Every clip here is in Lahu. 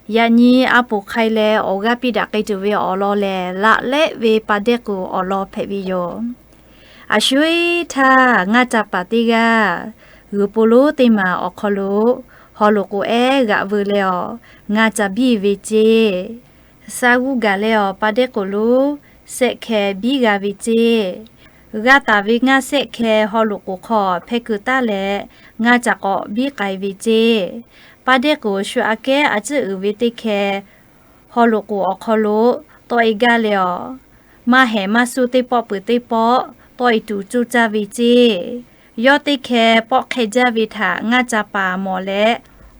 Yaꞈ nyi a poˍ hk'ai leh awˬ g'aˇ piˇ daꞈ k'ai tuˬ ve awˬ lawn lehˬ, laꞈ lehˆ ve pa dehˇ k'oˍ awˬ lawn hpehꞈ ve yoˬ. A shu-e htaˇ, ngaˇ ca paˍ teˇ g'aˇ g'uiˬ po lonˉ teˇ maˬ awˬ hk'aw lo haw loꞈ k'oˍ ehˉ g'aꞈ veu leh awˬ, ngaˇ ca biˇ ve ceˇ. Sa g'uˇ gaˬ leh awˬ, pa dehˇ k'oˍ lonˉ shehˆ hkeh biˇ g'a ve ceˇ. G'a taˍ ve ngaˇ shehˆ hkeh haw loꞈ k'oˍ hk'aw hpeh keu taˉ leh, ngaˇ ca k'awꞈ biˇ k'ai ve ceˇ. Pa dehˇ k'oˍ shu aꞈ kehˉ a ciˉ uiˍ ve teˇ hkeh haw loꞈ k'oˍ awˬ hk'aw lo tawˆ-e gaˇ leh awˬ, maˇ hehˍ maˇ suh teˇ pawˆ peuˬ teˇ pawˆ tawˆ-e tuˬ coˇ caˇ ve ceˇ. Yawˇ teˇ hkeh pawˆ hk'e jaˇ ve htaꞈ ngaˇ ca paˍ mawˬ leh,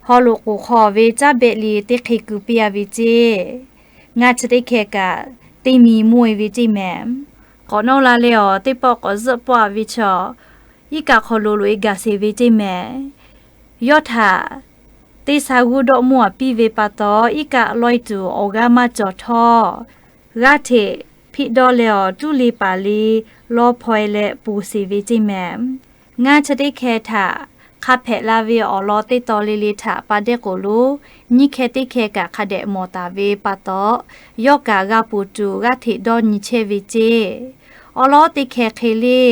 haw loꞈ k'oˍ hk'aw ve caˉ behˆ le teˇ hk'e keu piˇ-a ve ceˇ. Ngaˇ chi teˇ hkeh kaꞈ teˇ mi mawˇ-e ve ceˇ mehˍ. K'awꞈ nawˇ la leh awˬ, teˇ pawˆ k'awꞈ zuhˆ pawˆ-a ve chaw, iˉ kaˆ hk'aw lo loꞈ-e gaˬ sheˍ ve ceˇ mehˍ. Yawˇ htaꞈ teˇ sha g'uˇ dawˆ mawˇ-a piˇ ve pa taw, iˉ kaˆ lawˇ-e tuˬ awˬ g'aˇ maˇ cawˬ htawˇ, g'aˇ hteꞈ hpiˆ dawˇ leh awˬ, tuˉ le paˍ le lawˇ hpaw-e leh ponˬ sheˍ ve ceˇ mehˍ. Ngaˇ chi teˇ hkeh htaꞈ hk'a hpehꞈ la ve awˬ lawn teˇ taw le le htaꞈ pa dehˇ k'oˍ lonˉ nyiˇ hkeh teˇ hkeh kaꞈ hk'a dehꞈ mawˬ taˍ ve pa taw, yawˇ kaꞈ g'a ponˬ tuˬ g'aˇ hteꞈ dawˇ nyi chehˇ ve ceˇ. Awˉ lawˉ teˇ hkeh hk'e le,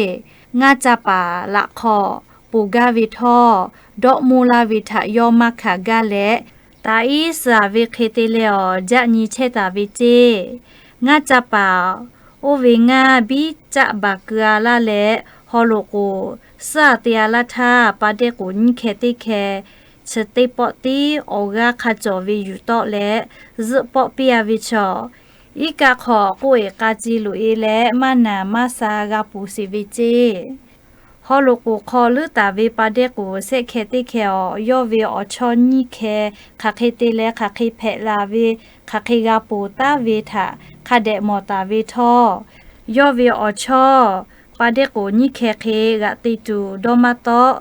ngaˇ ca paˍ laꞈ hk'aw ponˬ gaˇ ve htawˇ, dawˆ mawˇ laˇ ve htaꞈ yawˇ maˇ hkanˍ gaˇ leh, taꞈ iˉ suhˍ-a ve hk'e te leh awˬ, jaˆ nyi chehˇ taˍ ve ceˇ. Ngaˇ ca paˍ oˇ ve ngaˇ biˇ caˆ baˬ keu-a laˇ leh, haw loꞈ k'oˍ suhˉ-a te-a laˇ htaˇ, pa dehˇ k'oˍ nyiˇ hkeh teˇ hkeh chi teˇ pawˆ tiˉ awˬ g'aˇ hk'a cawˬ ve yuˬ tawˆ leh, zuhˆ pawˆ piˇ-a ve chaw, iˉ kaˆ hk'aw k'oˆ-e k'a ci loꞈ-e leh, maˇ naˬ maˇ sha g'a ponˬ sheˍ ve ceˇ. Haw loꞈ k'oˍ hk'aw leuˉ taˍ ve pa dehˇ k'oˍ shehˆ hkeh teˇ hkeh awˬ, yawˇ ve awˬ chawˇ nyiˇ hkeh hk'aˬ hk'e te leh hk'aˬ hk'e hpehꞈ la ve, hk'aˬ hk'e g'a ponˬ taˉ ve htaꞈ hk'a dehꞈ mawˬ taˍ ve htawˇ, yawˇ ve awˬ chawˇ pa dehˇ k'oˍ nyiˇ hkeh hk'e g'aꞈ te tuˬ dawˇ maˇ tawˆ.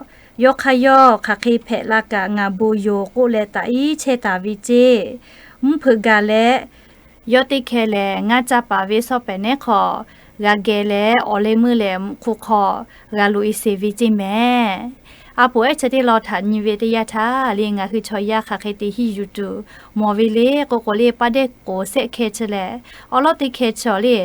Yawˇ hk'aˇ yawˇ hk'aˬ hk'e hpehꞈ la kaꞈ ngaˬ bon yoˬ k'oˆ leh taꞈ iˉ chehˇ taˍ ve ceˇ. Mvuhˇ hpeuꞈ gaˬ leh, yawˇ teˇ hkeh lehˬ ngaˇ ca paˍ ve shawˉ pehˍ nehˉ hk'aw g'a geh leh, awˬ leh meuˇ lehˬ mvuhꞈ hk'oˆ hk'aw g'a loꞈ-e sheˍ ve ceˇ mehˍ. A poˍ ehˉ chi teˇ lawn htaꞈ nyi ve teˇ yanˇ htaˇ le, ngaˬ hui chaw yaˇ hk'aˬ hk'e te hiˇ yuˬ tuˬ mawˬ ve le k'oˆ k'o le, pa dehˇ k'oˍ shehˆ hkeh chi lehˬ, awˉ lawˉ teˇ hkeh chi awˬ le,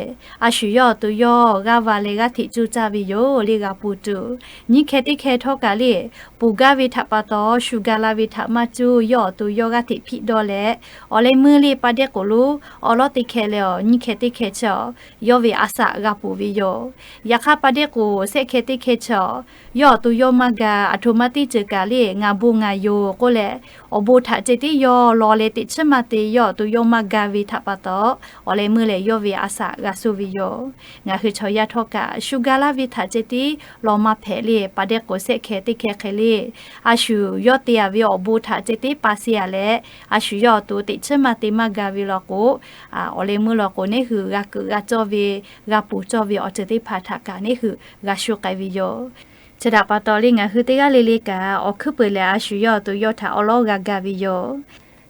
a shu yawˇ awˬ to yawˇ g'aˇ va leh g'aˇ hteꞈ coˇ caˇ ve yoˬ le g'a ponˬ tuˬ. Nyiˇ hkeh teˇ hkeh htawˇ kaꞈ le, ponˬ gaˇ ve htaꞈ pa taw shu ga la ve htaꞈ maˇ coˇ, yawˇ awˬ to yawˇ g'aˇ hteꞈ hpiˆ dawˇ leh, awˬ leh meuˇ le pa dehˇ k'oˍ lonˉ awˉ lawˉ teˇ hkeh leh awˬ nyiˇ hkeh teˇ hkeh chi awˬ, yawˇ ve a shaꞈ g'a ponˬ ve yoˬ. Yaꞈ hk'aˇ pa dehˇ k'oˍ shehˆ hkeh teˇ hkeh chi awˬ, yawˇ awˬ to yawˇ maˇ ga, aˬ htoꞈ ma teˇ ceuˬ kaꞈ le ngaˬ bon ngaˬ yoˬ k'oˆ leh, awˬ bon htaꞈ ceh tiˉ yawˇ law leh teꞈ chiˉ maˇ te yawˇ awˬ to yawˇ maˇ ga ve htaꞈ pa taw, awˬ leh meuˇ lehˬ yawˇ ve a shaꞈ g'a suh ve yoˬ. Ngaˬ hui chaw yaˇ htawˇ kaꞈ shu ga laˇ ve htaꞈ ceh tiˉ law maˇ hpehꞈ le, pa dehˇ k'oˍ shehˆ hkeh teˇ hkeh hk'e le, a shu yawˇ te-a ve awˬ bon htaꞈ ceh tiˉ pa shiˍ-a leh, a shu yawˇ awˬ to teꞈ chiˉ maˇ te maˇ ga ve law k'o, awˬ leh meuˇ law k'o neˉ hui g'a keuꞈ g'a cawˇ ve, g'a ponˬ cawˇ ve awˬ ceuˬ teˇ hpaˍ htaꞈ kaꞈ neˉ hui g'a shu k'ai ve yoˬ. Chi htaꞈ pa taw le ngaˬ hui teˇ g'aˇ le le kaꞈ awˬ hkuiˉ peuˬ lehˬ a shu yawˇ awˬ to yawˇ htaꞈ awˉ lawˉ g'a ga ve yoˬ.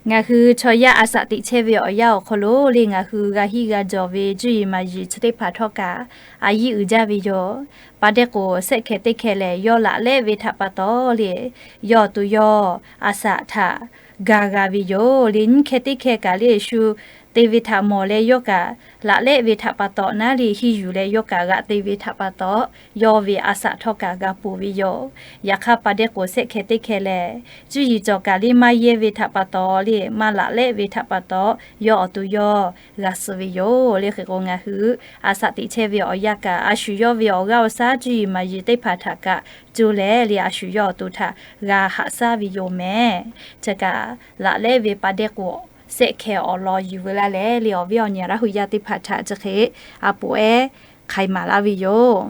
Ngaˬ hui chaw yaˇ a shaꞈ teꞈ chehˇ ve awˬ yanˇ awˬ hk'aw lo le ngaˬ hui g'a hiˆ g'a jawˬ ve cuˇ yiˍ maˍ yiˍ chi teˇ hpaˍ htawˇ kaꞈ a yiˇ uiˍ jaˇ ve yoˬ. Pa dehˇ k'oˍ shehˆ hkeh teˇ hkeh lehˬ, yawˇ laꞈ lehˆ ve htaꞈ pa taw le, yawˇ awˬ to yawˇ a shaꞈ htaꞈ ga g'a ve yoˬ. Le nyiˇ hkeh teˇ hkeh kaꞈ le shu te ve htaꞈ mawˬ leh yawˇ kaꞈ laꞈ lehˆ ve htaꞈ pa taw naˉ le hiˇ yuˬ leh yawˇ kaꞈ g'aꞈ te ve htaꞈ pa taw, yawˇ ve a shaꞈ htawˇ kaꞈ g'a ponˬ ve yoˬ. Yaꞈ hk'aˇ pa dehˇ k'oˍ shehˆ hkeh teˇ hkeh lehˬ, cuˇ yiˍ cawˬ kaꞈ le maˇ yehˇ ve htaꞈ pa taw le maˇ laꞈ lehˆ ve htaꞈ pa taw, yawˇ awˬ to yawˇ g'a suh ve yoˬ. Le hk'e k'o ngaˬ hui a shaꞈ teꞈ chehˇ ve awˬ yanˇ kaꞈ a shu yawˇ ve awˬ g'aˇ awˬ shaˉ cuˇ yiˍ maˍ yiˍ teˇ hpaˍ htaꞈ kaꞈ co leh le a shu yawˇ awˬ to htaꞈ g'a haꞈ shaˉ ve yoˬ mehˍ. Chi kaꞈ laꞈ lehˆ ve pa dehˇ k'oˍ shehˆ hkeh awˬ lawn yuˬ veu laˇ leh le awˬ viˉ awˬ nyi Laˇ huˍ yaˇ teˇ hpaˍ htaꞈ chi hk'e a poˍ ehˉ hk'ai maˍ laˇ ve yoˬ.